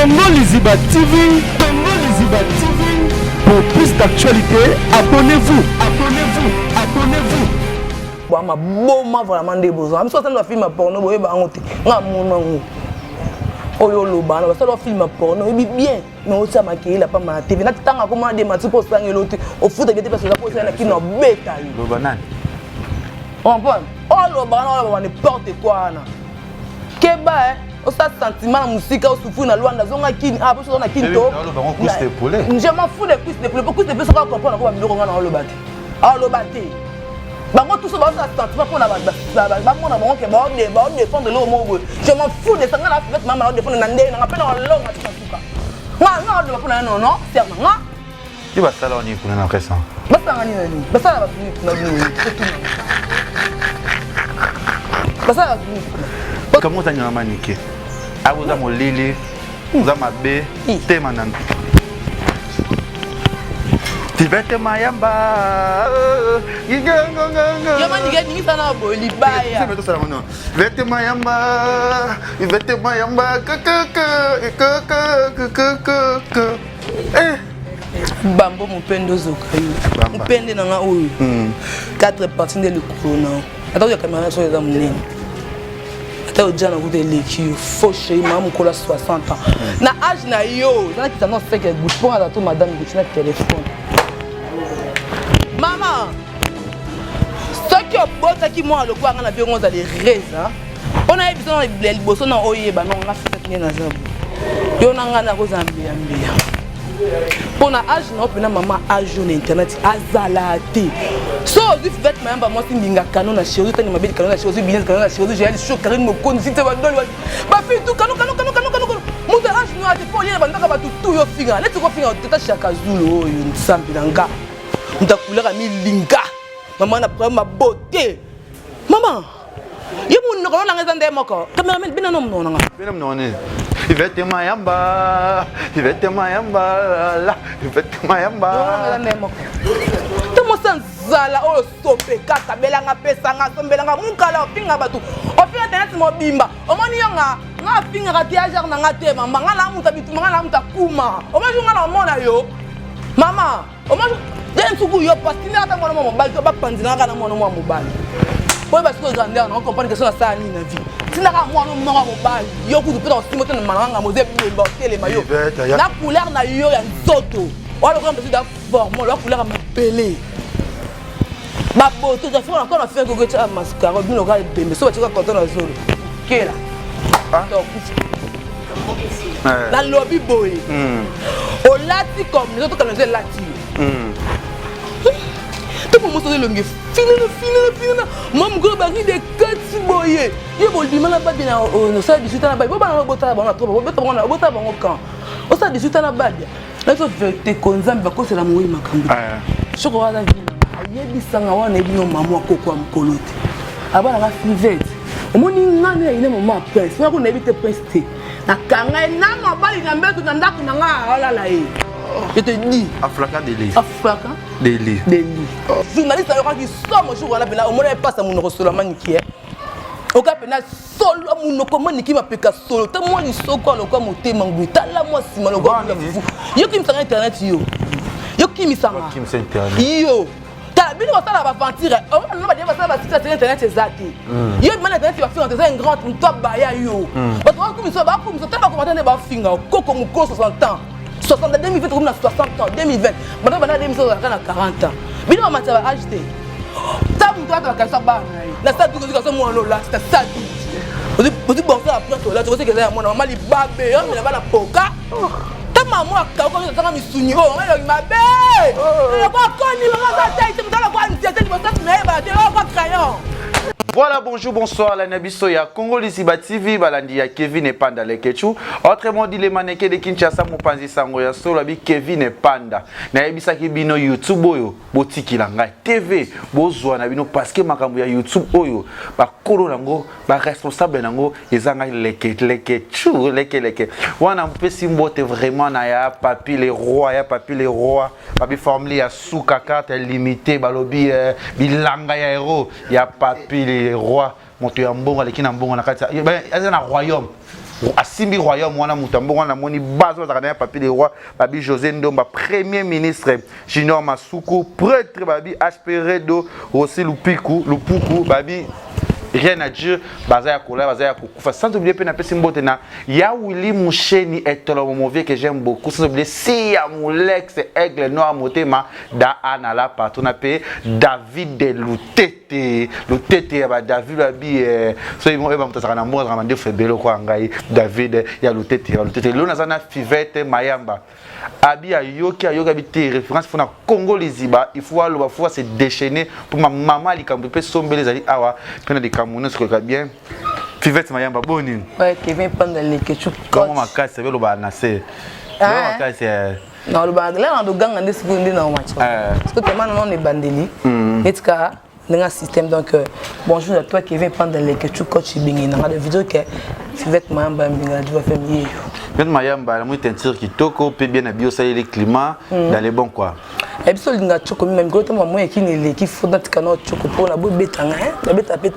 Congo Liziba TV, Congo Liziba TV. Pour plus d'actualités, abonnez-vous, abonnez-vous, abonnez-vous. Ba maboma vraiment nde bozwa biso basali bafilme ya porno boyeba yango te nga mona yango oyo oloba na basali bafilme ya porno oyebi bien mais otia makelele ya pamba na tv na ntanga akoma na demati mpo osangeli te ofuta bie te mpe soza mpo osali na kino obeta yo loba nani comprendre oloba wana oloba n'importe quoi wana keba eh osala sentiment na mosika osufri na lwanda zonga kini ah poso na kini to je m'en fous de cuisse de poulet po cuisse de poulet soki acomprendre ko babiloko nga na oloba te aloba te bango tous bazosala sentiment mpona bamona bango ke baodefendre eloko moko boye je m'en fous de ça nga na fivete mama naodefendre na ndenge nanga mpe na olonga ti nasuka nga nga oloba mpona yo nono ser na nga yo basala wani kuna na récent basala nini na nini basala bato nini kuna bino basala bato nini kuna kama oza nyama manike awa oza molili oza mabe tema nanu Tivete mayamba Yama nige ningisa na boye libaya Ivete mayamba Ivete mayamba Eh Bambo mopende ozoka yo mopende na nga oyo 4 partie nde likolo na ata oyo kamera so eza monene ata oja na kuta eleki yo faux chéri mama mokolo ya 60 ans na age na yo eza nakita no seke guti mpo aza to madame guti na telefone mama soki obotaki mwana lokola nga na biongo ozali reza mpo nayebisa na ya liboso na oyeba no nga fisaki nde naza bo yo na ngai nakozala mbeya mbeya mpo na age na yo mpena mama age oyo na internet azala te so ozwi fivete mayamba mwasi mbinga kano na cheri otani mabeli kano na cheri ozwi binese kano na cheri ozwi jael sho karine mokonzi site badoli bafille tu kano kano kano kano kano kano moto age no ate mpo oyela bandaka bato tu yo finga neti kofinga tata shaka zulu oyo nsambi na nga moto akulaka milinga mama na problème mabote mama ye monoko nanga eza nde moko cameraman bina no monoko nanga bina monoko nini Ivete Mayamba, Ivete Mayamba, la, Ivete Mayamba. Eza nde moko. To mosa nzala oyo sope kaka belanga pesanga sombelanga mukala ofinga bato ofinga internet mobimba omoni yo nga nga afingaka te agere na nga te mama nga na moto bituma nga na moto akuma omoni nga na omona yo mama omoni nde nsuku yo pasi tindaka ata mwana mwa mobali to bapanzinaka kaka na mwana mwa mobali oyo basikoyo grandeur na comprendre question nasala nini na vie tindaka mwana moko ya mobali yo kutu mpe na osimbo te na malanga moza ebemba otelema yo na couleur na yo ya nzoto wana lokola mosusu da formol wa couleur ya mabele baboto tafona kona fin koko etya mascara bino kaka ebembe so batyaka konto na zolo kela ah. Eh. nalobi boye hmm. olati comme les autres kalozo elati yo hmm. to momoso elongi finana finana finana mwa mokolo baride ekati boye yo bolima na babia na osala 18 ans na babia bobana botala bango na trop botala bango quand osala 18 ans na babia nazo verite ko nzambe bakosela moyi makambo eh. soki oza vie ayebisanga wana yebi no mama koko ya mokolo te abananga fivete omoni nga nde nayina mama ya prince wana kuna nayebi te prince te nakanga ye na mobali na mbeto na ndako na nga alala ye je te dis aflaka deli aflaka deli deli journaliste ayokaki somo jour wana mpena omona ye pasa monoko solo amaniki ye oka mpena solo monoko maniki mapeka solo ta mwa lisoko alokwa motema ngwi tala mwa nsima lokwa fufu yo kimisanga internet yo yo kimisanga yo tala bino basala baventure omona badia basala basite na internet eza te hmm. yo bima na internet bafinga eza ingrante moto abaya yo hmm. bato bakumisa bakumisa ta bakomata nde bafinga koko mokolo 60 ans 60 2020 tokomi na 60 ans 2020 banda banda 2020 ozalaka na 40 ans bino bamata ba age te ta moto ata bakanisa bana na ye na sa duki ozo mwana olati na sa duki ozi borsa ya prince olati ozi keza ya mwana mama libabe omela bana poka ta mama akauka ozo tanga misuni oyo mama elongi mabe eloko akoni mama aza tai te moto alokwa nzete liboso nayeba te eloko crayon Voilà, bonjour, bonsoir, la Nabiso ya Congo Lisiba TV, balandi ya Kevin Epanda Lekechu. Autrement dit, les mannequins de Kinshasa, Mopanzi Sango ya Solo, abi Kevin Epanda. Nayebisaki bino YouTube oyo, botikila ngai TV, bozwa na bino parce que makambo ya YouTube oyo, bakolo nango, ba responsable nango, eza ngai leke, leke, chu, leke, leke. Wana mpesi mbote vraiment na ya Papi le roi, ya Papi le roi, Papi formule ya suka carte limité, balobi eh, bilanga ya héros. Ya papi le roi moto ya mbongo aleki na mbongo na kati aza na royaume. Asimbi royaume wana, moto ya mbongo wana. Namoni base bazalaka na ya Papi le Roi, babi José Ndomba, premier ministre Junior Masuku, prêtre babi HP Redo Rossi Lupiku Lupuku, babi rien à dire, baza ya kola, baza ya kokufa. Sans oublier mpe napesi mbote na ya Willy Musheni Etolomo, mon vieux que j'aime beaucoup. Sans oublier Sia Mulex Aigle Noir Motema da Anala Patona mpe David de Lutete Lutete ya ba David, babi soki oyeba moto azalaka na mboka, azalaka mandefu ebele okwa ngai David ya Lutete ya Lutete. Lelo naza na Fivete Mayamba. Abi ayoki, ayoki, abi te référence fo na Congo Liziba. Il faut aloba, faut se déchaîner mpo mama likambo mpe sombele ezali awa mpe na likambo nyonso koyoka bien. Fivete Mayamba, boni? Ouais, Kevin Panda Lekechu. Kongo makasi, abe olobaka na se makasi. Nalobaka la na doganga nde sikoyo nde na omatya parce que tellement nano ebandeli neti kaka ndenge système. Donc bonjour à toi, Kevin Panda Lekechu, coach Ibenge nanga de vidéo ke Fivette Mayamba Mbinga du FM yeyo. Fivette Mayamba, namoni teinture kitoko mpe bien na bio, osaleli climat dans les bons quoi. E biso olinga tshoko mima mikolo ntango bamoi ekini eleki, fo natika na tshoko mpo na bobetanga nabeta mpe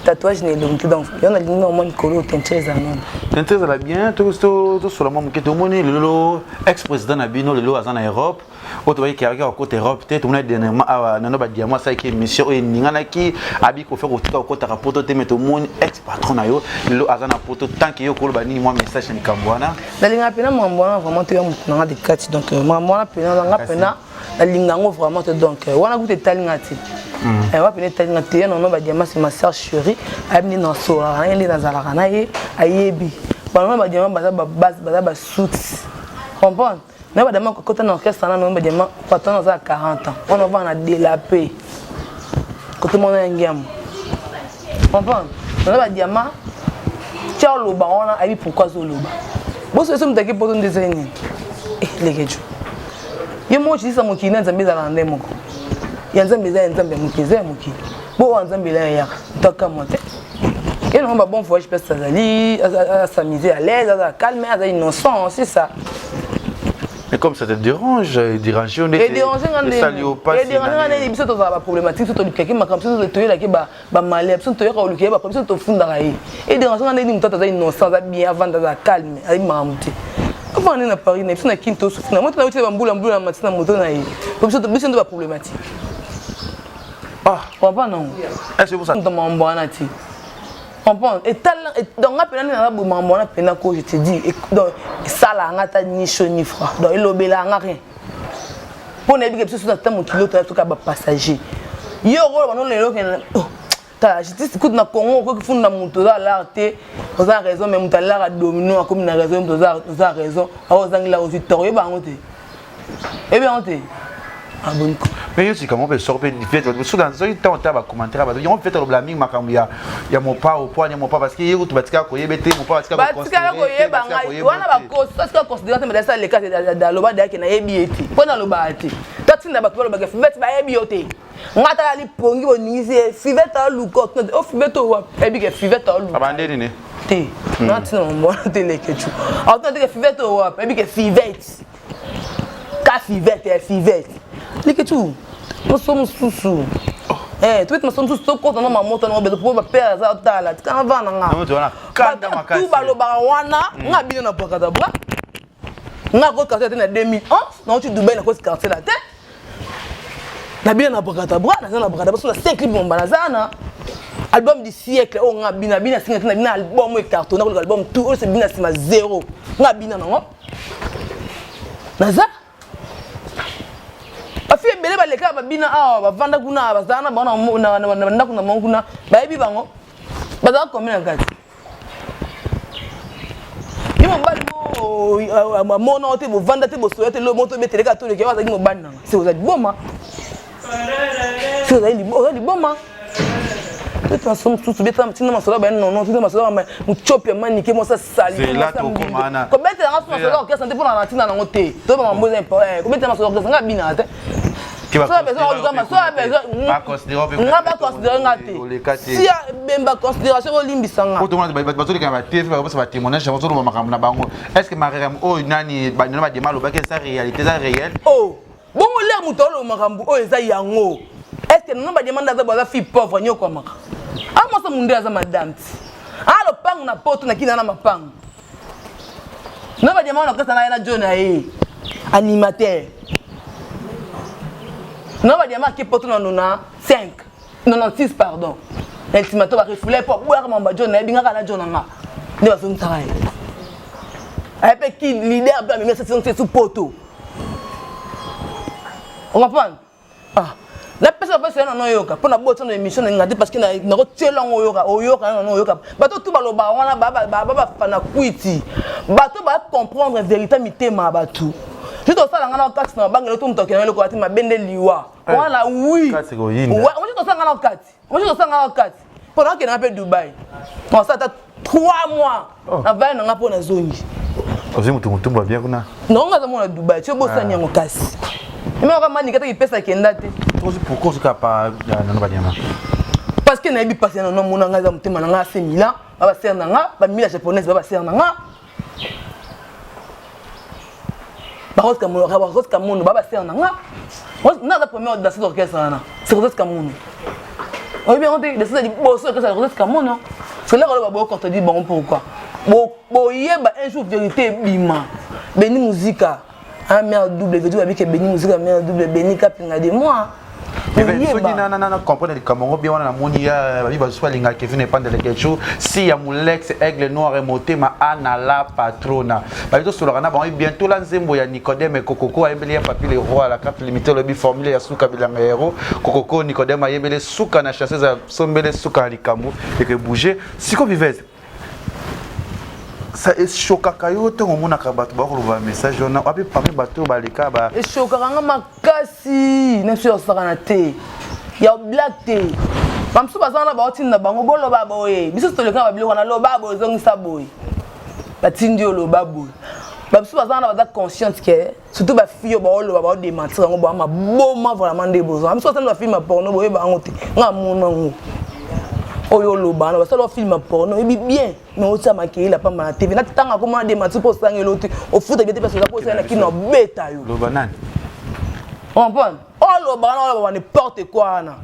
tatouage na elongi te. Donc yo nalingi na omwa mikolo teinture ezala nano. Teinture ezala bien. Tosola mwa moke. Tomoni lelo ex président na bino lelo aza na Europe. Oyo tobaki keyaki kokota Europe te. Tomoni dernièrement awa nano badiamo asalaki émission oyo eninganaki, abi kofe kotika kokotaka poto te. Mais tomoni ex patron na yo lelo aza na poto. Tant que yo koloba nini, mwa message na likambo wana? Nalingaka mpena makambo wana vraiment te. Ya motu nanga de kati, donc makambo wana mpena nanga mpena nalinga yango vraiment te. Donc wana kuta etalinga te, wana pene etalinga te. Ya nono badiama, c'est ma sœur chérie. Ayebi nde nasolaka na ye, nde nazalaka na ye, ayebi. Banona badiama baza babase, baza basuti comprendre na badama kokota na orchestre na nono badiama. Patron aza ya 40 ans wana, ovanda na delape kote mwana ya ngiama comprendre. Naza badiama tia oloba wana, ayebi pourquoi azoloba. Boso eso moto ake poto nde ezali nini? Lekejo, yo moko cilisa mokili na Nzambe ezalaka nde moko ya Nzambe, eza ya Nzambe, ya mokili eza ya mokili. Bo oyo Nzambe ela yayaka moto akamwa te. Ye nango ba bon voyage place azali, as'amuse à l'aise, aza calme, aza innocent, c'est ça. Mais comme ça te dérange, dérange. Edérange nga ndedérange nga nde. Biso tozala baproblématique, biso tolukaki makambo, biso toyelaki bamalheur, biso toyaka koluka ye, biso tofundaka ye. Edérange nga ndeni? Moto aza innocent, aza bien, avanda, aza calme, ayebi makambo te. Avanda nde na Paris na biso na Kini, tosufuna moto na uti bambula mbula na mati na moto na ye. Biso nde baproblématique. Comprendre nango moto makambo wana ti comprendre etala. Donc nga mpena nde naza boye, makambo wana mpena ko je te dis, donc esalaka nga ata ni chaud ni froid. Donc elobelaka nga rien, mpo nayebi ke biso so ata mokili oyo toya toka bapassager. Yo okoloba no lelo okende tala justice kutu na Congo, okoki funda moto oza alar te, oza na raison, mais moto alara domino akomi na raison. Moto oza na raison ao ozangila, ozwi tort. Oyeba yango te, oyebi yango te. Aboni. Mais yo sika mo mpe soko mpe fete soki soki ntango ta bacommentaire bato yango, fete alobela mingi makambo ya Mopao po ani Mopao, parce que ye kutu batikaka koyeba te Mopao. Batikaka koyeba ngai wana, bakosi considérer te. Madasa leka aloba dayake, nayebi ye te mpo nalobaka te. Totinda bato balobaka Fivete bayebi yo te. Nga tala lipongi boningisi ye Fivete aluka o Fivete oyo ayebi ke Fivete aluka. Abande nini? Te, natina mambo te. Lekecu aotuna te ke Fivete oyo wapi, ayebi ke Fivete ka Fivete ya Fivete. Lekecu moso mosusu tobeti maso mosusu, tokota na mamoto nango bezo po bapere aza otala. Tikanga vana nga tu balobaka wana. Nga bino na brakadabra, nga koti quartier te na 2011, nauti Dubai, nakoti quartier la te na bino na brakadabra. Naza na brakadabra so na 5 clip momba, naza na album du siècle oyo nga bina bina singa te na bina album oyo ecartonne koleka album tout oyo se bina nsima zéro. Nga bina nango naza bafi ebele balekaka babina awa, bavanda kuna, bazala na bango na ndako na bango kuna, bayebi bango bazala combien na kati. Ye mobali amona te, bovanda te, bosoya te, lo moto obeteleka toleke azalaki mobali nanga. Se oza liboma, se oza liboma. Beta maso mosusu, beta ntina masolo baye nono, ntina masolo mutiopi ya manike mwasi asali kobetela nga so masolo ya orchestre te mpona na ntina nango te. Toyeba mambo eza kobetela masolo orchestre, nga abinaka te. Nga baconsidere nga te, si bemba considération, bolimbisa nga. Bazoleka na batv, bakopesa batémoignage, bazoloba makambo na bango. Est ce que marerem oyo nani nano badema alobaki eza réalité, eza réel? Oh, bongo lere moto aloba makambo oyo eza yango. Est ce que nono bademande aza, aza fille pauvre, nyokwamaka amwasa munde, aza madame ti. A lopango na poto na kina na mapango. Na ba diamant na kasa na na John na ye. Animateur. Na ba diamant ke poto na nona 5. 96 pardon. Na ultimato ba refoulé po boyaka mamba John na ye bingaka na John na nga. Nde bazongisaka ye. Aye pe ki leader pe amemi sese poto. On comprend? Ah. napesa bapesa yo nano oyoka mpo nabota na émission na nga te parce que nakotiela yango oyoka oyoka nano oyoka bato tu balobaka wana bafana kwiti bato bacomprendre vérité mitema ya bato juste osala nga na kati na mabangelo to moto akenda eloko ati mabe nde liwa eh, wana wi osi tosala nga na kati osi tosala nga na kati mpo nakokenda nga mpe dubai osala ata 3 mois oh. navaya na nga mpo nazongi ozwi motu motumba bien kuna non nga aza mona dubai ti obosani ah. yango kasi emekaka manika te kipesa kenda te pourquoi ozoka pa nano banyama parce que nayebi mpasi ya nano amona nga eza motema na nga ase milan babasere na nga bamila japonaise babasere na nga Rose Kamono, Rose Kamono, baba sœur na nga. Rose na première danseuse d'orchestre wana. C'est Rose Kamono. Oyebi yango te danseuse liboso orchestre Rose Kamono. C'est là que ba contredire bango pourquoi. Bo boyeba un jour vérité ebima. Beni Muzika, un mère double, veut dire que Beni Muzika mère double, Beni Kapinga de moi. Soki na comprendre likambo yango bien wana namoni ya babi basusu balingaka Kevin Epandele Ketchu si ya Mulex Aigle Noir motema ana la patrona babi tosolaka na bango bientôt la nzembo ya Nicodème Kokoko ayembeli ya Papi le roi la carte limitée olobi formule ya suka bilanga hero Kokoko Nicodème ayembeli suka na chasseuse ya sombele suka na likambo eke bouger siko vivez ça eshokaka yo ntango omonaka bato bakoloba message wana wapi parmi bato oyo baleka ba eshokaka nga makasi na biso yosakana te ya blague te bamosusu baza wana baotinda bango boloba boye biso toleka babiloko wana loba boye ozongisa boye batindi yo loba boye bamosusu baza wana baza consciente ke surtout ba fille oyo baoloba baodementir yango boa maboma vraiment nde bozwa biso basali bafilme ya porno boyeba yango te nga amona yango oyo oloba wana basala bafilme ya porno oyebi bien mais otia makeyela pamba na tv natanga komona dementir mpo osangeli o te ofuta bie te place oza mpo osali na kino obeta yo loba nani comprendre oloba wana oloba n'importe quoi wana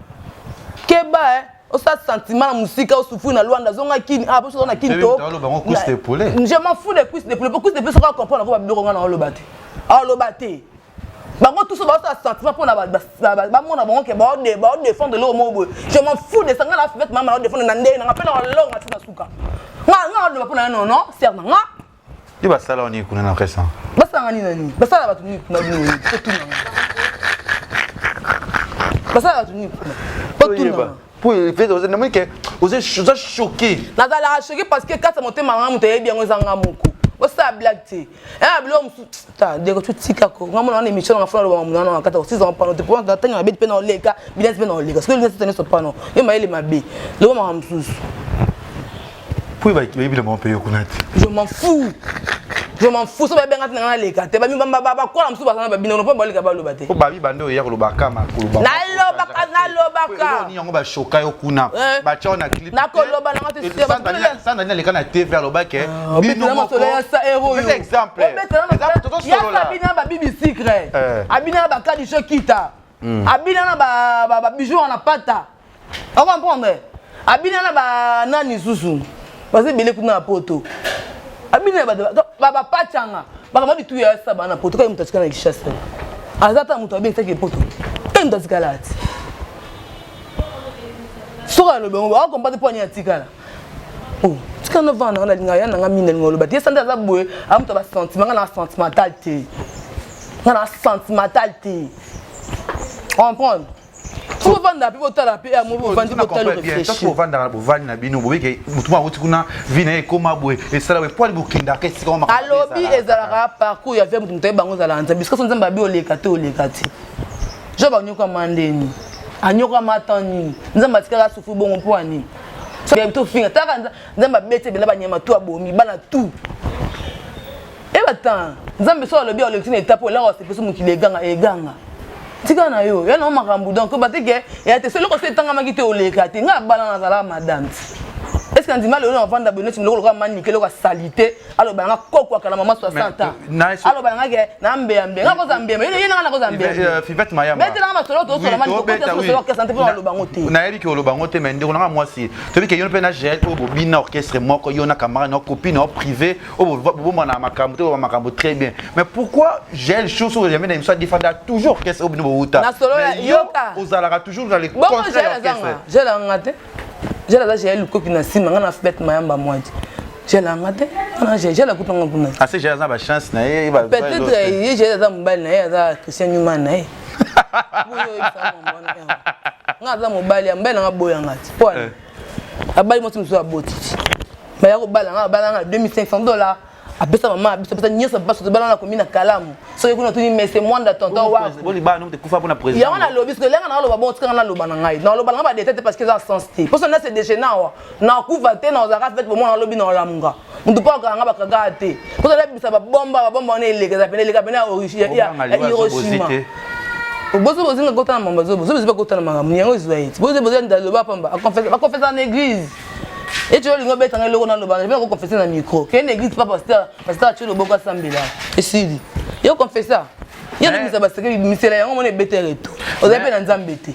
keba eh osala sentiment na mosika osufri na luanda zonga kini ah poso na kini to je m'en fous de cuisse de poulet po cuisse de poulet soki acomprendre ko babiloko nga na oloba te aloba te bango tous baosala sentiment mpona bamona bango ke baodefendre eloko moko boye je m'en fous de ça nga na fivete mama naodefendre na ndenge nanga mpe na olonga ti na suka nga nga oloba mpona ye nono ser na nga Yo basala wani kuna na récent. Basala nini na nini? Basala bato nini kuna bino totuna. Basala bato nini kuna? Totuna. Po fait oza namoni ke oza oza choqué. Nazalaka choqué parce que kati ya motema nga moto ayebi yango eza nga moko. Osala blague te. Eh biloko mosusu ta ndeko totika ko. Nga mona wana émission nga fona loba mona na kata osisa pano te po na tanga mabe pe na oleka, bilasi pe na oleka. Soki oleka nyonso pano. Yo mayele mabe. Loba makambo mosusu. Po bayebi na bango mpe yo kuna te. Je m'en fous. Je m'en fous. So babenga tina nga leka te. Bakola mosusu bazana babino mpo baleka baloba te. Po babi bande oya koloba kama koloba. Nalobaka nalobaka. Ni yango bashoka yo kuna. Eh. Batia na clip. Nakoloba na nga te. Sandra aleka na TV aloba ke ah, bino moko. Ya sa héros yo. Exemple. Ya Sabina ba bibi secret. Eh. Abina ba kadi shokita. Hmm. Abina na ba ba bijoux na pata. O comprendre? Abina na ba nani susu. Baza ebele kuna na poto. Abina ba ba ba pachanga. Ba ba bitu ya saba na poto kaka moto atikala na Kinshasa. Aza ta moto abengisaki poto. Te moto atikala ati. Soki alobi yango ba comprendre mpo ani atikala. Oh, tika na vanda nga nalinga ya nanga mingi nalinga oloba te. Ye sanda aza boye, a moto ba sentiment nga na sentimental te. Nga na sentimental te. Comprendre? Bovanda mpe botala mpe ya mo bovandi botala réfléchir. Bovandaka na bovandi na bino boyeke motu moko awuti kuna vi na ye ekoma boye esala boye poali bokendaka esika moko alobi ezalaka parcours ya vie motu moto ayeba yango ezalaka nzambe bisika so nzambe abi oleka te oleka te job anyokama ndeni anyokama ata nini nzambe atikaka asufri bongo mpo ya nini tofinga taka nzambe abeti ebela banyama tu abomi bana tu Eba temps nzambe so alobi olekisi na etape olaka osepesi mokili eganga eganga tika na yo ya na makambo donc bateke ya te so eloko so etangamaki te oleka te ngai abala nazalaka madame ti est ce Est-ce que ndima lelo na vanda boye neti loko lokola manike loko salite aloba nanga koko akala mama 60 ans. Aloba nanga ke na mbeya mbeya. Nga koza mbeya. Ye nanga nakoza mbeya. Euh, Fivette Mayamba. Betela nga masolo to sola manike ko ta solo orchestre te pona loba ngo te. Nayebi ke oloba ngo te mais ndeko nanga mwasi. Toyebi ke yo mpe na GL oyo bobina orchestre moko yo na camarade na copine na privé oyo bobomana makambo te boboma makambo très bien. Mais pourquoi GL chose oyo jamais na émission défendre toujours orchestre oyo bino bowuta. Na solo ya yoka. Ozalaka toujours dans les contraire orchestre. GL anga te. Gel aza Jael lukoki na nsima nga na Fibette Mayamba mwadi. Gel anga te. Nga Jael Jael akuta nga kuna. Ase Jael aza ba chance na ye ba Peut-être ye Jael aza mobali na ye aza Christian Newman na ye. Nga aza mobali ya mobali na nga boya nga ti. Po eh. abali mwasi mosusu aboti ti. Baya kobala nga abala nga 2500 dollars. apesa mama biso apesa nyonso baso tobala na komi na kalamu soki kuna tuni mese mwanda tonton wayango nalobi soki elenga naloba bon tikanga naloba na ngai naloba na ngai badeta te parce que eza sens te mposo na se déchaîne awa nakufa te nazalaka fete bomona nalobi na olamuka moto mpo akanga ngai bakangaka te mposo nabimisa babomba babomba wana eleka eza pene eleka pene ya hiroshima bozo bozinga kota na mambo zobo zobo kota na makambo yango ezwa ye bozo bozinga loba pamba akonfesa na église eti olingi obeta ngai eloko naloba mpe nakoconfesse na micro kende na église pa pasteur pasteur atie loboko asambela esili yo confessa yo nabimisa baseke bimisela yango mona ebeta reto ozali mpe na nzambe te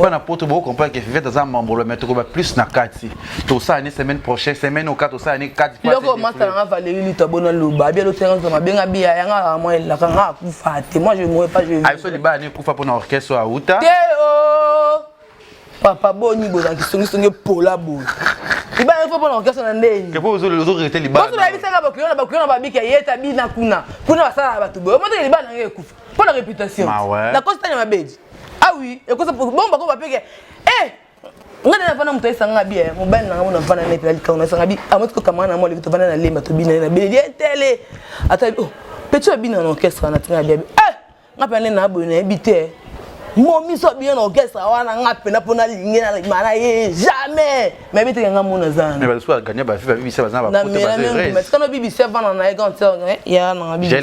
bana poto bocomprendre ke fivete aza mambolo mais tokoba plus na kati tosala ni semaine prochaine semaine oka tosala ni kati biloko masta nanga valérie lito abona loba abi alotenga nzoma abenga biya yanga azala mwa elaka nga akufa te moi je mourrai pas je abiso libala ni ekufa mpona orchestre auta te o papa boni boza kisongisongi epola boye libala ifo mpona orchestre na ndeni ozoyebisaka bakliyo na bakliyo na babiki ayeta bina kuna kuna basalaka bato boye omoteke libala nange ekufa mpo na réputation nakosi tani mabedi ah oui ekosa bongo bako bapeke e nga nde navanda moto ayesanga nga bi mobali nanga mona vanda na epela likango nayesanga bi amoti kokamana na mwa leki tovanda na lemba tobina ye na beleli etele ata oh petit abina na orchestre na tinga biabi eh nga mpe nde na boye nayebi te momi so abino na orchestre wana nga mpena mpo nalingi na ye jamais mais yebi teke nga mona aza wana bibisi avanda na ye grand sœur ya nanga bibisi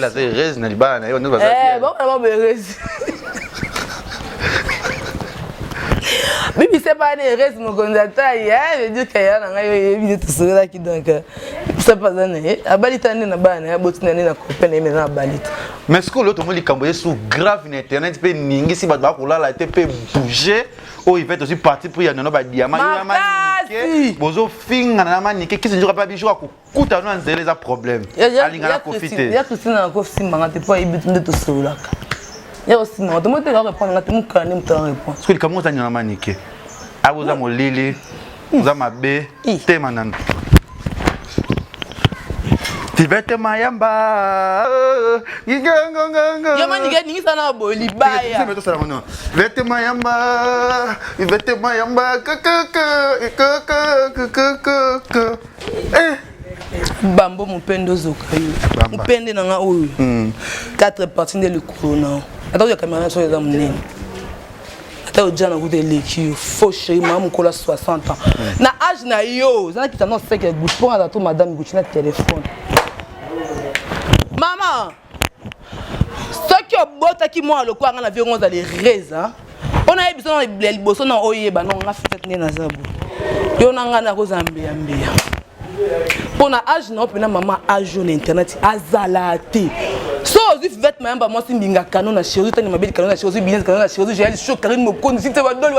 bibisi epa na erese mokonzi atai veut dire ke ya na ngai oyebi nde tosololaki donc biso mpe aza na ye abali ta nde na bana na ye aboti na nde na copain na ye meza abali te Mais sikoyo lelo tomoni likambo ye sous grave na internet mpe eningisi bato bakolala te mpe bouger oyo ivete ozwi parti pris ya nono badiama yo na manike bozofingana na manike kisi nzoka mpe bijour akokuta no na nzela eza problème alingana kofi te ya christine na kofi simbanga te mpo ayebi nde tosololaka ya kosimbanga te moteka arépondre nga te mokala nde moto arépondre sikoyo likambo oza nino na manike awa oza molili oza mabe tema nanu Tivete mayamba yo manike ningisa na boye libaya Ivete mayamba Ivete mayamba eh. bambo mopende ozoka yo mopende na nga oyo 4 partie nde likolo na ata oyo kamera soki eza monene ata ojana kuta eleki yo faux chéri mama mokolo ya 60 ans na age na yo oza nakita no seke ya gucci mpo aza to madame gucci na telefone mama soki obotaki mwana lokola nga na vie ngo ozala heureuse mpo nayebisa na ya liboso na oyeba no nga fitete nde naza bo yo na ngai nakozala mbeya mbeya mpo na age na yo mpena mama age oyo na internet azala te so ozwi fivete mayamba mwasi mbinga kano na chéri tani mabeli kano na chéri ozwi binese kano na chéri ozwi jael sho karine mokonzi sinte badoli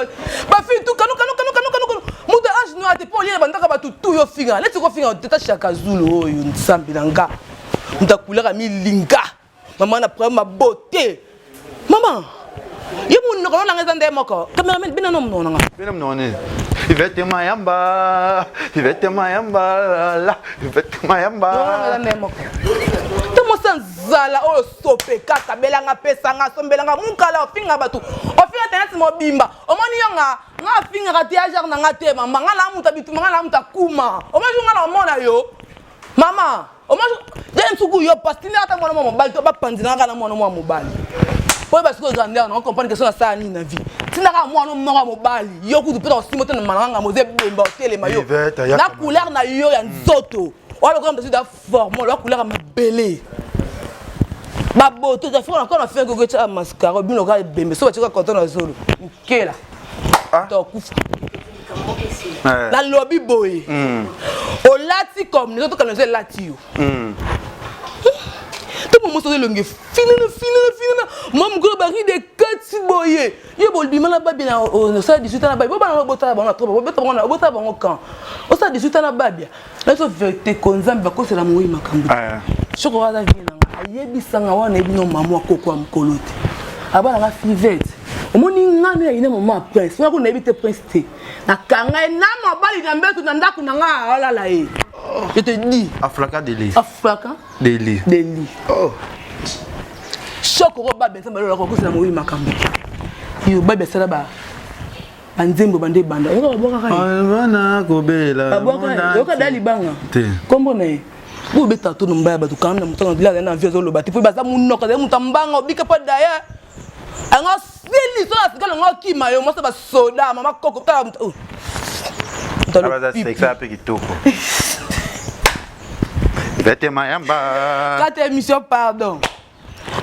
bafille tu kano kano kano kano kano kano moto age no ate mpo olia na bandaka bato tu yo finga neti kofinga teta shaka zulu oyo nsambi na nga moto akulaka milinga mama na problème ma beauté mama ye monoko nanga eza nde moko cameraman bina no monoko nanga bina monoko nini Ivete Mayamba, Ivete Mayamba, la, Ivete Mayamba. Eza nde moko. To mosa nzala oyo sope kaka belanga pesanga sombelanga mukala ofinga bato ofinga tenasi mobimba omoni yo nga nga afingaka te ya genre na nga te mama nga na muta bituma nga na muta kuma omoni nga na omona yo mama omoni ye nsuku yo pasi tindaka ata mwana mwa mobali to bapanzela kaka na mwana mwa mobali po oyeba sikoyo grandeur na comprendre question nasala nini na vie tindaka mwana moko ya mobali yo kutu mpe na osimo te na malanga moza ebemba otelema yo na couleur na yo ya nzoto oya lokola moto da formol oya couleur ya mabele baboto eza fo na fin koko etya mascara bino kaka ebembe so batyaka coton na zolo nkela ah. tokufa. Nalobi boye, olati comme nezo tokana, ezo elati yo. To momoso elongi finana finana finana, mwa mokolo baride kati boye, yo bolibima na babia na osala 18 ans na babia, bobana botala bango na trop, bobeta bango, botala bango quand osala 18 ans na babia. Na biso vérité ko Nzambe bakosela moyi makambo. Soki aza vie na nga, ayebisanga wana, yebi no mama akoko ya mokolo te, abalanga Fivete. Omoni nga nde nayina mama ya Prince wana, kuna nayebi te Prince te, nakanga ye na mobali na mbeto na ndako na nga, alala ye, je te dis. Aflaka deli. Aflaka deli. Deli. Oh. Choc oko babe, Nzambe alolaka bakosela moyi makambo. Yo babe asala ba banzembo bande ebanda, oyoka babwakaka ye. Bana kobela. Babwaka, oyoka da libanga. Te. Kombo na ye bobeta to nomba ya bato kanga na moto na azali na vie, azoloba te mpo baza monoko, azali moto ya mbanga, obika mpo daya yango sili so na sika nango akima yo mwasi basoda mama koko tala moto. Abaza sexe mpe kitoko. Vete mayamba. Kata émission, pardon,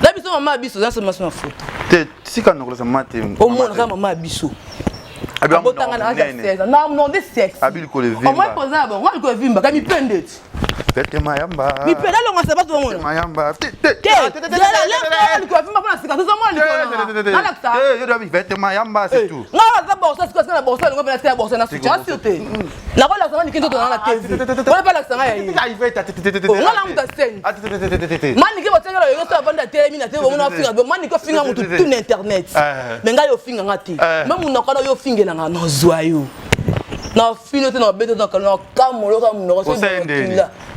na biso mama ya biso oza soma na foto. Te, sika nokolasa mama te. Omonaka mama ya biso abotanga na age ya 16 ans na non de sexe. Abi likolo evimba. Au moins président ya bango likolo evimba ka mipende ti. Vete mayamba. Mipende alonga sabato bango. Mayamba. Te zela likolo evimba mpona sika tozomona likolo nalakisa. Yo dobi vete mayamba, c'est tout. Nga aza borsa sika, sika na borsa longo mpena sika ya borsa na suti asio te, nakolakisa nga niki nzoto nanga na TV wana mpe alakisa nga ya ye nga na mutu aseni manike batiakala yoyo so avandi atelemi na te, bomona ofinga manike, ofinga mutu tu na internet, me ngai ofinga nga te, me munoko wana oyo ofingelanga nazwa yo na fino te, na bete na kamoloka munoko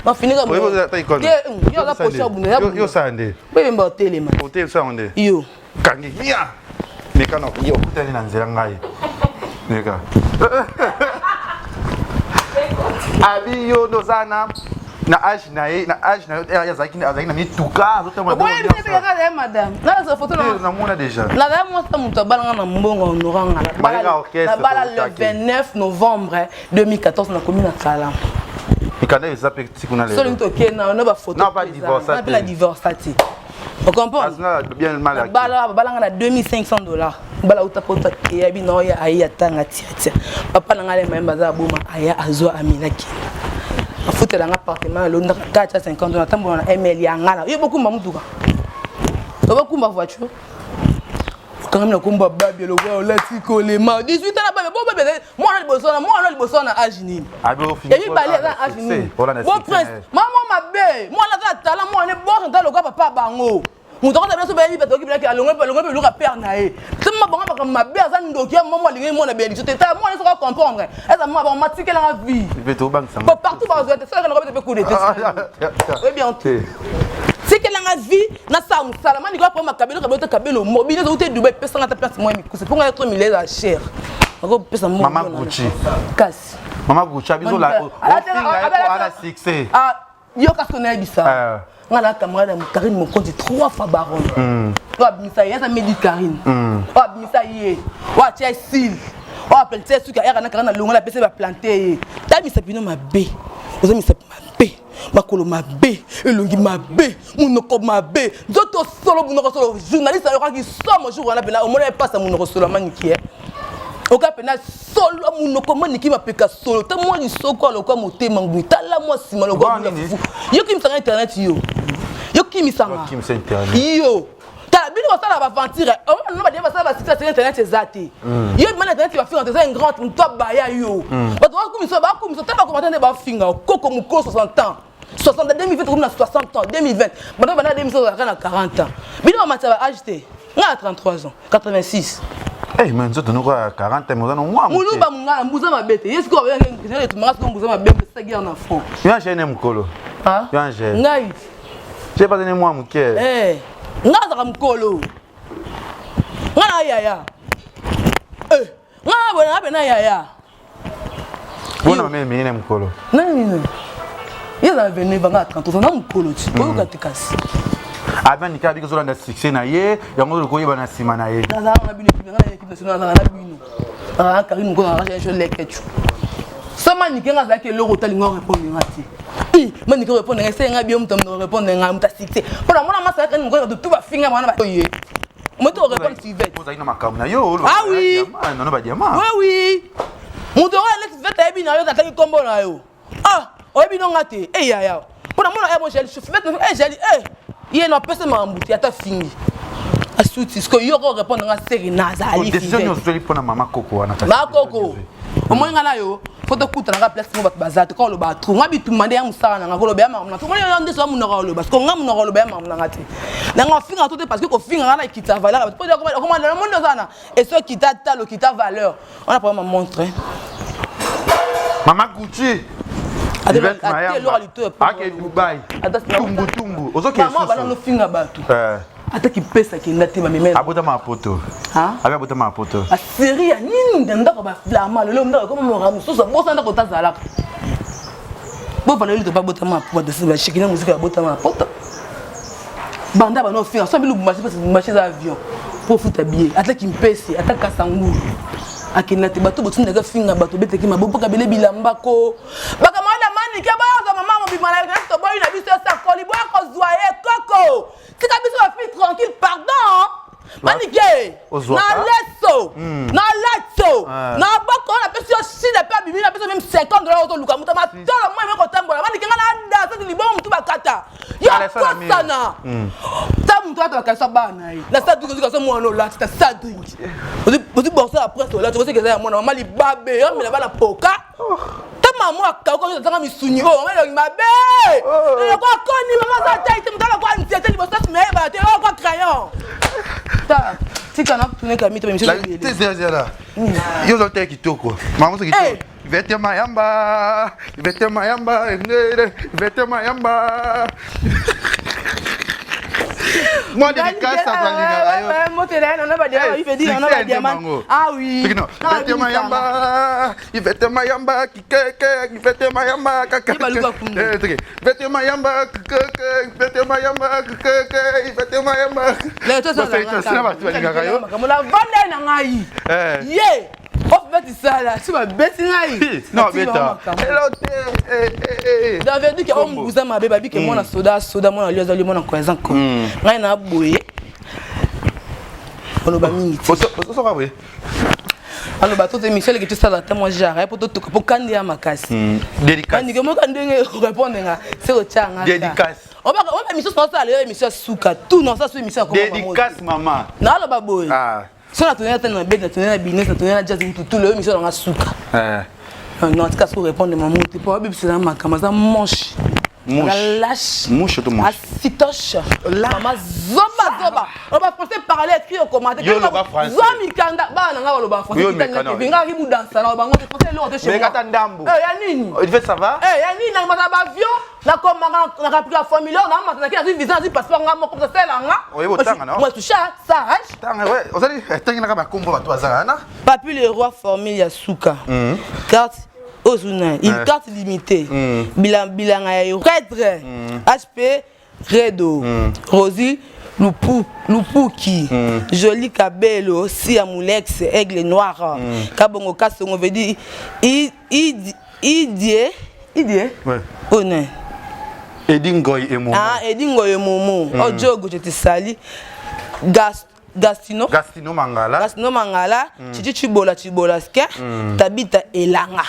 mafinika yo aza poche ya bunda. Yo sala nde. Bebemba otelema. Otelema nde. Yo. Kangi ya meka na yo okutani na nzela, ngai meka abi yo nde oza na age na ye, na age na yo azalaki na mituka, azotambola. Madame, nalakisa foto. Namona déjà. Nazali mwasi moto abalanga na mbongo honoranga. Balinga orchestre. Nabala le 29 novembre 2014, nakomi na kala. Mikanda eza mpe tikuna lelo. Soki tokende na bafoto. Non, pas divorce. Mpe na divorce te, ocomprendre? Bien mal acquis. Babalanga na 2500 $, bala uta poto, eyabi na oyo aye atanga tiatia papa na ngai mayemba aza aboma aya azwa amina kenda afutelanga appartement alondaka kati ya 50, natambola na ml ya ngala. Yo bokumba mutuka, obokumba voiture, okangami na kombo ya babi lokwa olati kolema 18 ans na babi bo babi mwana liboso na mwana liboso na age nini ya mibale aza age nini? Bo Prince mama mabe, mwana aza tala mwana boso ata lokwa papa bango moto akota biso bayebi bato oki alongoli alongoli mpe eluka père na ye te, ma bango makambo mabe, aza ndoki ya mama, alingi mwana bénédiction te. Tala mwana soki acomprendre eza mama bango matikelanga vie po partout bazwa te, soki nakobeta mpe coup de te, oyebi yango te. Tikelanga vie, nasala mosala maniko apres makabelo kabelo te, kabelo mobile ezouti Dubai, epesanga ta place mwa mikuse mpo ngai to mile eza cher, akopesa. Mama Gucci. Kasi. Mama Gucci abizo la ofinga succès. Yo kasi nayebisa nga na camarade ya Karine Mokonzi, trois fois baron, oyo abimisa ye aza Medi Karine, oyo abimisa ye, oyo atia esile, oyo apelisa ye suki ayaka na Karine, alongola apesa ye baplante ye. Ta misapi no mabe, oza misapi mabe, makolo mabe, elongi mabe, monoko mabe, nzoto solo, monoko solo. Journaliste ayokaki somo jour wana mpena omona epasa monoko solo amaniki oka mpena solo monoko maniki mapeka solo ta mwa lisoko alokwa motema ngwi, tala mwa nsima lokwa fufu. Yo kimisanga internet, yo yo kimisanga yo. Tala bino basala baventure omona badia basala basika internet eza te. Yo bima na internet bafinga te, eza ingrate, moto abaya yo, bato bakumisa bakumisa te, bakomata nde bafinga koko mokolo 60 ans, 60 2020, tokomi na 60 ans 2020, bato banda 2000 ozalaka na 40 ans, bino bamatisa ba age te. Nga na 33 ans, 86. Eh, mais nzoto noko ya 40, mais oza na mwa. Moluba mongala mbuza mabe te, ye sikoyo etumaka sikoyo mbuza mabe mpesa guerre na front. Yo angene mokolo. Yo angene. Ngai. Je pas ne mwa moke. Eh, nga azalaka mokolo, nga na yaya, nga na boye na na yaya. Bona mama emini mokolo. Nani ye aza na 29, nga na 33, na mokolo ti oyoka te kasi. Abandika abiki ozolanda succès na ye, yango oluka oyeba na nsima na ye. Nazalaka na bino équipe, nga na équipe nationale, nazalaka na bino, nazalaka Karine mokolo, nazalaka Lekechu. So manike nga azalaki eloko otalinga orépondre nga te, manike répondre nga esenge nga bio moto répondre nga moto asuccès mpo na mona masala Karine mokolo, bato tu bafinga wana ye moto orépondre suivete. Ozali na makambo na yo. Ah oui. Nono badiamant. Oui oui. Moto oyo Alex Fivette ayebi na yo, natangi nkombo na yo. Ah, oyebi no nga te. Eh yaya. Mpo na mona eh, mo Jali Fivette, eh Jali, eh. Ye na pesa makambo te ata fingi. Asuti, sikoyo yo oko répondre nga seri nazali. Décision nyonso ozweli mpo na mama koko wana. Mama koko. Omoni nga na yo, faut tokutana kaka place moko bato baza te, kaka oloba trop. Nga bitumba nde ya mosala na nga, koloba ya makambo na nga. Omoni yo nde soa monoko oloba, sikoyo nga monoko oloba ya makambo na nga te. Na nga ofinga to te parce que kofinga nga na ekitisa valeur ya bato. Po okoma na monde oza na eso kita talo kita valeur. On a pas ma montre. Mama Gucci. Ake Dubai. Tumbu tumbu. Ozoke Mama bana no finga bato. Eh. Ata kipesa kenda te bamemela. Abotama poto. Ha? Abi abotama poto. Ba série ya nini na ndako ba flama lelo ndako koma mora mususu bosa ndako tazalaka. Bo fana lelo ba botama poto ba shikina muzika botama poto. Banda bana ofinga so bilubumbashi parce lubumbashi eza avion mpo ofuta billet ata kimpese ata kasangulu akenda te bato botindaka finga bato betaki mabo mpo kabele bilamba ko bakamada manike boyozwa mama mobima na yo toboyi na biso esakoli boya kozwa ye koko tika biso bafille tranquille pardon manike na leso na latso na boko napesi yo shida mpe abimi napesi yo meme 50 dollars ozoluka moto matolo moi eme kotambola manike nga na danse libongo motu bakata yo kosana ta moto ata bakanisa bana na ye na sa drink ozwi kaso mwana olati ta sa drink ozwi borso ya prince olati okosi eza ya mwana mama libabe yo amela bana poka ta mama akauka oyo azanga misuni oyo mama elongi mabe eloko akoni mama aza tai te moto alakwa nzete liboso nsima yebana te oyo kwa crayon ta tika na tuneka mito émission yo oza te kitoko mama ozo kitoko Ivete Mayamba, Ivete Mayamba, Ivete Mayamba. Moi, dédicace à toi, Ah oui. Ivete Mayamba, Ivete Mayamba, kikeke, Ivete Mayamba, kaka. Ivete Mayamba, kikeke, Ivete Mayamba, kikeke, Ivete Mayamba. Lavanda na ngai. Ye. Ofbeti sala si babeti ngai donc veut dire que ombuza mabe babike mwana soda soda mwana lio azali mwana koya aza nko ngai na boye oloba mingi te aloba to émission eleki tosala ata mwa genre po totuka po kandi ya makasi andike moka ndenge répondre nga se kotya nga oba émission tosala lelo émission ya suka tout non ça so émission ya dédicace mama naloba boye So na tourner na bed na tourner na business na tourner na jazz mutu tout le émission na suka. Eh. Non, en tout cas, faut répondre maman te pour abibisela makambo aza manche. Mouche. Lâche. Mouche to mouche. Asitoche. Mama zoba zoba. On va français parler écrit au commentaire. Yo loba français. Zwa mikanda ba na nga baloba français. Yo mekana. Binga ki budansa na bango français lo te chez moi. Mais kata ndambu. Eh ya nini? Il fait ça va? Eh ya nini na mata ba avion? Nakomaka na remplir formulaire na mata naki nazwi visa nazwi passeport nga moko sala nga. Oyebi otanga no? Moi toucha sage. Tanga ouais, ozali tangi naka bakombo bato bazala na. Papi le roi formule ya suka. Carte ozuna, une carte limitée. Bilanga ya yo. Prêtre. HP Redo. Rosie Lupu, Lupuki, Joli Kabelo, Sia Mulex, Aigle Noir, Kabongo Kasongo veut dire Idie, Idie? Ouais. Oh non. Edi Ngoy et Momo. Ah, Edi Ngoy et Momo. Oh, Diogo, je te salue. Gastino. Gastino Mangala. Gastino Mangala, Chichi Chibola Chibola Ske, Tabita Elanga.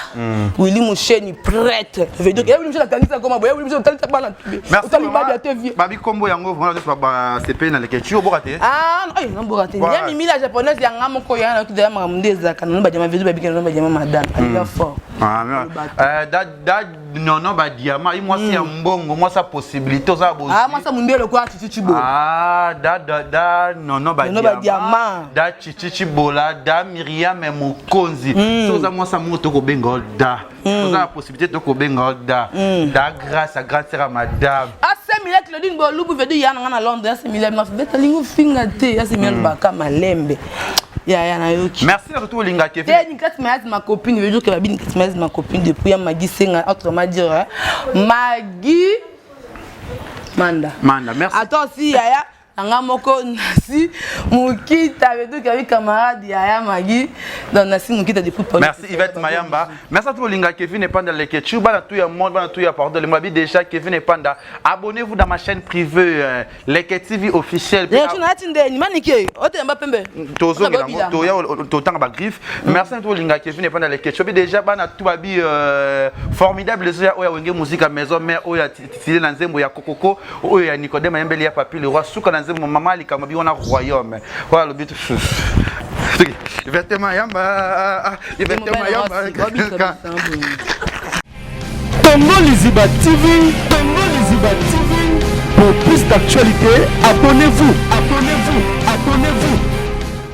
Willy Moucheni prêtre. Veut dire que Willy Moucheni akangisa koma boye, Willy Moucheni otalisa bana tube. Merci Otali maman. babi ate vie. Babi kombo yango vraiment nyonso ba CP na lekechu oboka te. Ah, non, eh, non, te. Voilà. Ya mimi la japonaise ya nga moko ya na kidaya makambo nde ezalaka na ba diamant veut dire babika na ba diamant madame. Alinga fort. Ah, mais, da da non non ba diamant, mwasi ya mbongo, mwasi ya possibilité oza bozi. Ah, mwasi ya mundele kwa Chichi Chibola. Ah, da da da non non ba Non, non, ba diamant. Da Chichi Chibola, da Myriam Mokonzi. So oza mwasi ya moto kobenga da. Oza na possibilité to kobenga da. Da grâce à grâce à madame. Asemile Claudine Bolubu veut dire ya na nga na Londres, asemile na beta lingu finga te, asemile baka malembe. Ya ya nayoki. Merci na tout olinga te. Te Nicolas Mayaz ma copine veut dire que babi Nicolas Mayaz ma copine depuis ya Maggie Senga autrement dire hein, Maggie Manda. Manda, merci. Attends si yaya Na nga moko Nasi Mukita Beduki abi camarade ya ya Magi donc Nasi Mukita depuis Paris. Merci Yvette Mayamba. Merci à tout linga Kevin Epanda Lekechu bana tout ya monde bana tout ya pardon le mabi déjà Kevin Epanda. Abonnez-vous dans ma chaîne privée euh, Leke TV officielle. Lekechu na tinde ni manike otemba pembe. Tozo ngelango toya totanga ba griffe. Merci à tout linga Kevin Epanda Lekechu déjà bana tout babi euh, formidable oya wenge musique à maison mère oya titile na nzembo ya kokoko oyo ya Nicodème ayembeli ya Papi le roi suka na nzembo mama likambo bi wana royaume oyo alobi Yvette Mayamba Yvette Mayamba Congo Liziba TV, Congo Liziba TV. Pour plus d'actualités, abonnez-vous.